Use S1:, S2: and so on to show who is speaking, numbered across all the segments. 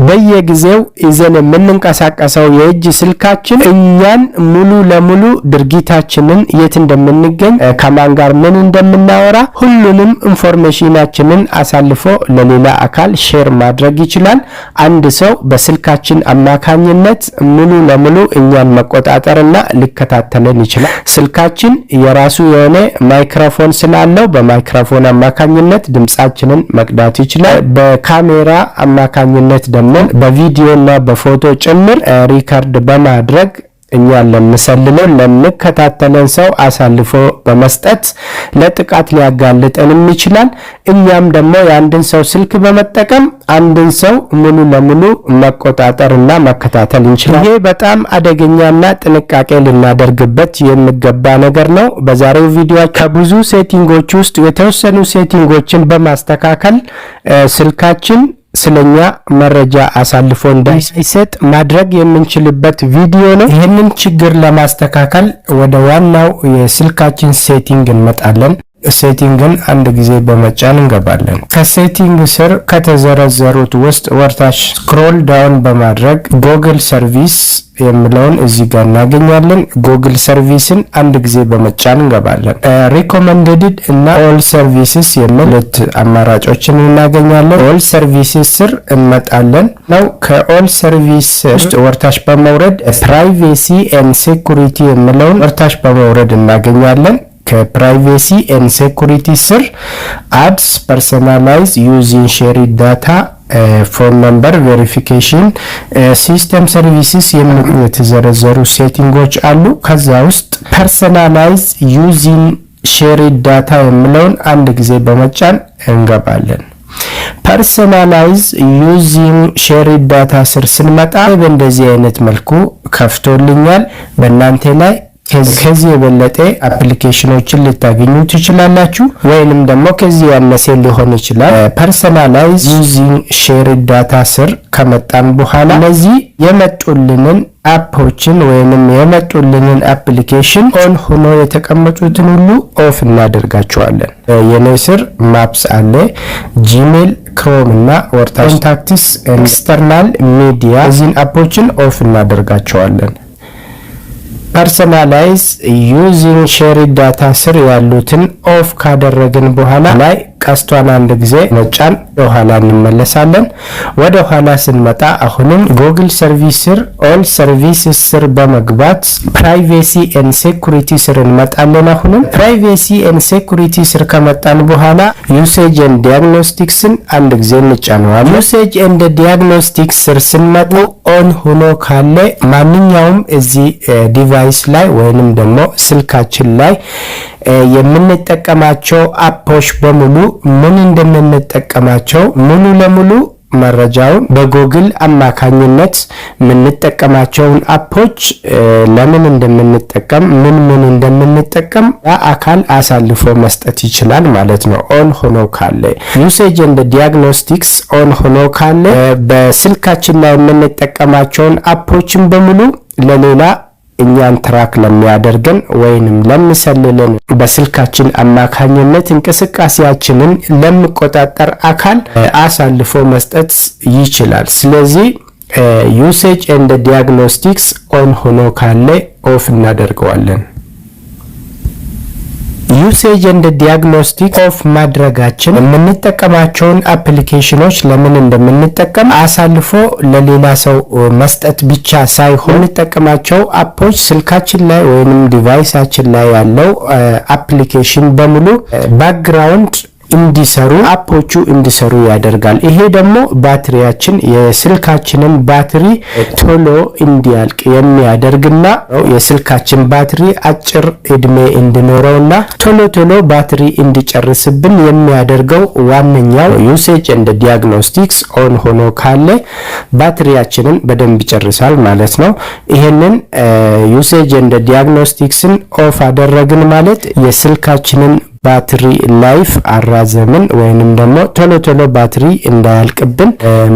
S1: በየጊዜው ይዘን የምንንቀሳቀሰው የእጅ ስልካችን እኛን ሙሉ ለሙሉ ድርጊታችንን፣ የት እንደምንገኝ፣ ከማን ጋር ምን እንደምናወራ ሁሉንም information ኣችንን አሳልፎ ለሌላ አካል share ማድረግ ይችላል። አንድ ሰው በስልካችን አማካኝነት ሙሉ ለሙሉ እኛን መቆጣጠርና ሊከታተለን ይችላል። ስልካችን የራሱ የሆነ ማይክሮፎን ስላለው በማይክሮፎን አማካኝነት ድምጻችንን መቅዳት ይችላል። በካሜራ አማካኝነት ደግሞ በቪዲዮ እና በፎቶ ጭምር record በማድረግ እኛን ለሚሰልለው፣ ለሚከታተለን ሰው አሳልፎ በመስጠት ለጥቃት ሊያጋልጠንም ይችላል። እኛም ደግሞ የአንድን ሰው ስልክ በመጠቀም አንድን ሰው ሙሉ ለሙሉ መቆጣጠርና መከታተል እንችላለን። ይሄ በጣም አደገኛና ጥንቃቄ ልናደርግበት የሚገባ ነገር ነው። በዛሬው ቪዲዮ ከብዙ setting ኦች ውስጥ የተወሰኑ setting ኦችን በማስተካከል ስልካችን ስለኛ መረጃ አሳልፎ እንዳይሰጥ ማድረግ የምንችልበት ቪዲዮ ነው። ይህንን ችግር ለማስተካከል ወደ ዋናው የስልካችን setting እንመጣለን። Setting ን አንድ ጊዜ በመጫን እንገባለን። ከ setting ስር ከተዘረዘሩት ውስጥ ወደታች scroll down በማድረግ Google service የሚለውን እዚህ ጋር እናገኛለን። Google service ን አንድ ጊዜ በመጫን እንገባለን። Recommended እና all services የሚል ሁለት አማራጮችን እናገኛለን። All services ስር እንመጣለን ነው። ከ all service ውስጥ ወደታች በመውረድ privacy and security የሚለውን ወደታች በመውረድ እናገኛለን። ከ privacy and security ስር ads፣ personalize using shared data፣ phone number verification፣ system services የሚሉ የተዘረዘሩ setting ኦች አሉ። ከዛ ውስጥ personalize using shared data የሚለውን አንድ ጊዜ በመጫን እንገባለን። Personalize using shared data ስር ስንመጣ በእንደዚህ አይነት መልኩ ከፍቶልኛል። በእናንተ ላይ ከዚህ የበለጠ application ኖችን ልታገኙ ትችላላችሁ፣ ወይንም ደግሞ ከዚህ ያነሰ ሊሆን ይችላል። Personalize using shared data ስር ከመጣን በኋላ እነዚህ የመጡልንን app ኦችን ወይንም የመጡልንን application on ሆኖ የተቀመጡትን ሁሉ off እናደርጋቸዋለን። የኔ ስር Maps አለ፣ Gmail፣ Chrome እና ወርታ contacts፣ external media፣ እዚህን app ኦችን off እናደርጋቸዋለን። Personalize using shared data ስር ያሉትን off ካደረግን በኋላ ላይ ቀስቷን አንድ ጊዜ መጫን ወደ እንመለሳለን። ወደ ኋላ ስንመጣ አሁንም Google service ስር all services ስር በመግባት privacy and security ስር እንመጣለን። አሁንም privacy and security ስር ከመጣን በኋላ usage and diagnostics ን አንድ ጊዜ እንጫነዋለን። Usage and diagnostics ስር ስንመጣ on ሆኖ ካለ ማንኛውም እዚህ device ላይ ወይንም ደግሞ ስልካችን ላይ የምንጠቀማቸው app ኦች በሙሉ ምን እንደምንጠቀማቸው ሙሉ ለሙሉ መረጃውን በጎግል አማካኝነት የምንጠቀማቸውን app ኦች ለምን እንደምንጠቀም፣ ምን ምን እንደምንጠቀም አካል አሳልፎ መስጠት ይችላል ማለት ነው። On ሆኖ ካለ፣ usage and diagnostics on ሆኖ ካለ በስልካችን ላይ የምንጠቀማቸውን app ኦችን በሙሉ ለሌላ እኛን track ለሚያደርገን ወይንም ለሚሰልለን፣ በስልካችን አማካኝነት እንቅስቃሴያችንን ለሚቆጣጠር አካል አሳልፎ መስጠት ይችላል። ስለዚህ usage and diagnostics on ሆኖ ካለ off እናደርገዋለን። Usage and diagnostic off ማድረጋችን የምንጠቀማቸውን application ኖች ለምን እንደምንጠቀም አሳልፎ ለሌላ ሰው መስጠት ብቻ ሳይሆን የምንጠቀማቸው app ኦች ስልካችን ላይ ወይንም device ኣችን ላይ ያለው application በሙሉ background እንዲሰሩ፣ app ኦቹ እንዲሰሩ ያደርጋል። ይሄ ደግሞ ባትሪያችን፣ የስልካችንን ባትሪ ቶሎ እንዲያልቅ የሚያደርግና የስልካችን ባትሪ አጭር እድሜ እንዲኖረውና ቶሎ ቶሎ ባትሪ እንዲጨርስብን የሚያደርገው ዋነኛው usage and diagnostics on ሆኖ ካለ ባትሪያችንን በደንብ ይጨርሳል ማለት ነው። ይሄንን usage and diagnostics ን off አደረግን ማለት የስልካችንን battery life አራዘምን ወይንም ደግሞ ቶሎ ቶሎ ባትሪ እንዳያልቅብን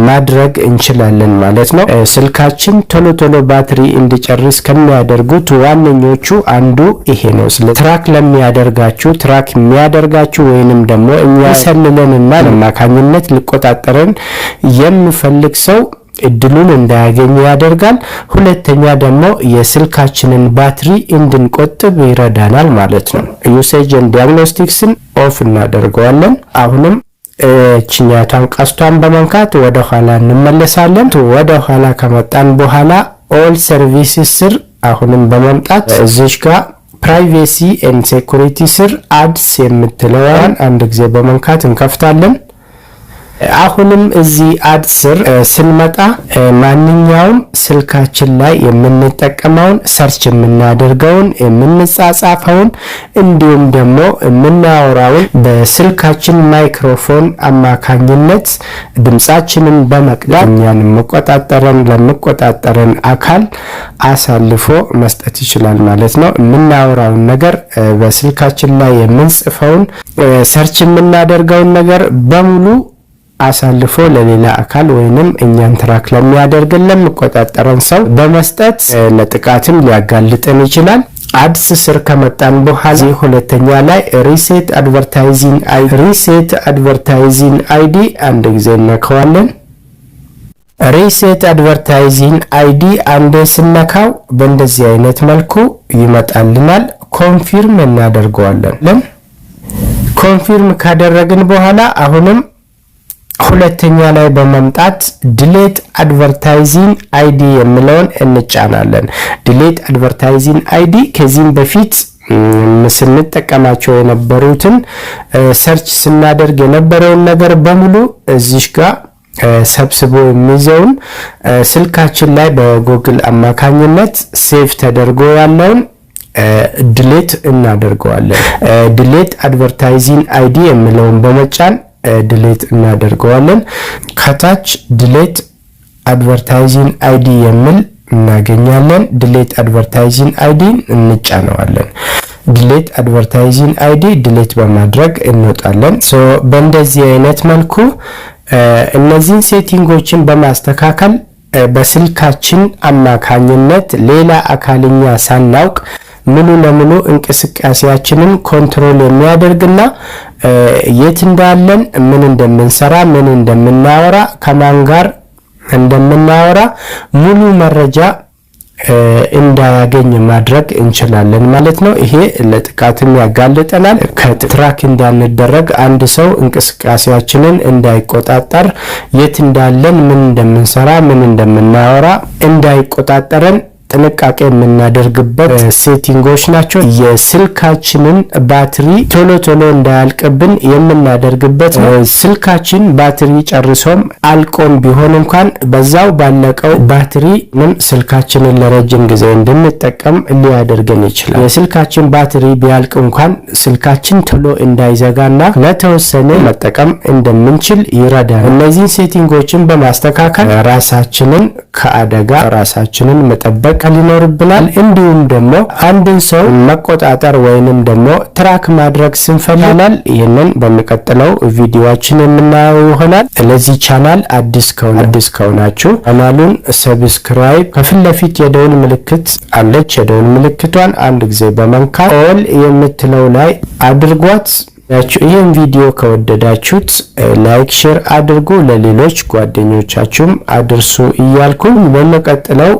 S1: ማድረግ እንችላለን ማለት ነው። ስልካችን ቶሎ ቶሎ ባትሪ እንዲጨርስ ከሚያደርጉት ዋነኞቹ አንዱ ይሄ ነው። ስለ track የሚያደርጋችሁ ወይንም ደግሞ እኛ ሰልለንና አማካኝነት ሊቆጣጠረን የሚፈልግ ሰው እድሉን እንዳያገኙ ያደርጋል። ሁለተኛ ደግሞ የስልካችንን ባትሪ እንድንቆጥብ ይረዳናል ማለት ነው። Usage and diagnostics ን off እናደርገዋለን። አሁንም ችኛቷን ቀስቷን በመንካት ወደ ኋላ እንመለሳለን። ወደ ኋላ ከመጣን በኋላ all services ስር አሁንም በመምጣት እዚሽ ጋር privacy and security ስር ads የምትለዋን አንድ ጊዜ በመንካት እንከፍታለን። አሁንም እዚህ ad ስር ስንመጣ ማንኛውም ስልካችን ላይ የምንጠቀመውን፣ search የምናደርገውን፣ የምንጻጻፈውን እንዲሁም ደግሞ የምናወራውን በስልካችን ማይክሮፎን አማካኝነት ድምፃችንን በመቅዳት እኛን የሚቆጣጠረን ለሚቆጣጠረን አካል አሳልፎ መስጠት ይችላል ማለት ነው። የምናወራውን ነገር፣ በስልካችን ላይ የምንጽፈውን፣ search የምናደርገውን ነገር በሙሉ አሳልፎ ለሌላ አካል ወይንም እኛን track ለሚያደርግን፣ ለሚቆጣጠረን ሰው በመስጠት ለጥቃትም ሊያጋልጠን ይችላል። Ads ስር ከመጣን በኋላ ሁለተኛ ላይ reset advertising ID አንድ ጊዜ እነካዋለን። Reset advertising ID አንዴ ስነካው በእንደዚህ አይነት መልኩ ይመጣልናል። Confirm እናደርገዋለን። Confirm ካደረግን በኋላ አሁንም ሁለተኛ ላይ በመምጣት delete advertising ID የሚለውን እንጫናለን። Delete advertising ID ከዚህም በፊት ስንጠቀማቸው የነበሩትን፣ search ስናደርግ የነበረውን ነገር በሙሉ እዚህ ጋር ሰብስቦ የሚይዘውን፣ ስልካችን ላይ በጉግል አማካኝነት save ተደርጎ ያለውን delete እናደርገዋለን። Delete advertising ID የሚለውን በመጫን delete እናደርገዋለን። ከታች delete advertising ID የሚል እናገኛለን። Delete advertising ID እንጫነዋለን። Delete advertising ID delete በማድረግ እንወጣለን። So በእንደዚህ አይነት መልኩ እነዚህን setting ኦችን በማስተካከል በስልካችን አማካኝነት ሌላ አካል እኛ ሳናውቅ ሙሉ ለሙሉ እንቅስቃሴያችንን control የሚያደርግና የት እንዳለን፣ ምን እንደምንሰራ፣ ምን እንደምናወራ፣ ከማን ጋር እንደምናወራ ሙሉ መረጃ እንዳያገኝ ማድረግ እንችላለን ማለት ነው። ይሄ ለጥቃትም ያጋልጠናል። ከ track እንዳንደረግ፣ አንድ ሰው እንቅስቃሴያችንን እንዳይቆጣጠር፣ የት እንዳለን፣ ምን እንደምንሰራ፣ ምን እንደምናወራ እንዳይቆጣጠረን ጥንቃቄ የምናደርግበት setting ኦች ናቸው። የስልካችንን ባትሪ ቶሎ ቶሎ እንዳያልቅብን የምናደርግበት ነው። ስልካችን ባትሪ ጨርሶም አልቆም ቢሆን እንኳን በዛው ባለቀው ባትሪ ምን ስልካችንን ለረጅም ጊዜ እንድንጠቀም ሊያደርገን ይችላል። የስልካችን ባትሪ ቢያልቅ እንኳን ስልካችን ቶሎ እንዳይዘጋና ለተወሰነ መጠቀም እንደምንችል ይረዳል። እነዚህን setting ኦችን በማስተካከል ራሳችንን ከአደጋ ራሳችንን መጠበቅ ይኖርብናል። እንዲሁም ደግሞ አንድን ሰው መቆጣጠር ወይንም ደግሞ track ማድረግ ስንፈልግ ይህንን በሚቀጥለው ቪዲዮአችን የምናየው ይሆናል። ለዚህ ቻናል አዲስ ከሆናችሁ ቻናሉን subscribe፣ ከፊት ለፊት የደውል ምልክት አለች። የደውል ምልክቷን አንድ ጊዜ በመንካት all የምትለው ላይ አድርጓት። ይህን ቪዲዮ ከወደዳችሁት like፣ share አድርጉ፣ ለሌሎች ጓደኞቻችሁም አድርሱ እያልኩኝ በሚቀጥለው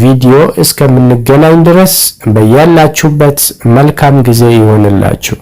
S1: ቪዲዮ እስከምንገናኝ ድረስ በያላችሁበት መልካም ጊዜ ይሆንላችሁ።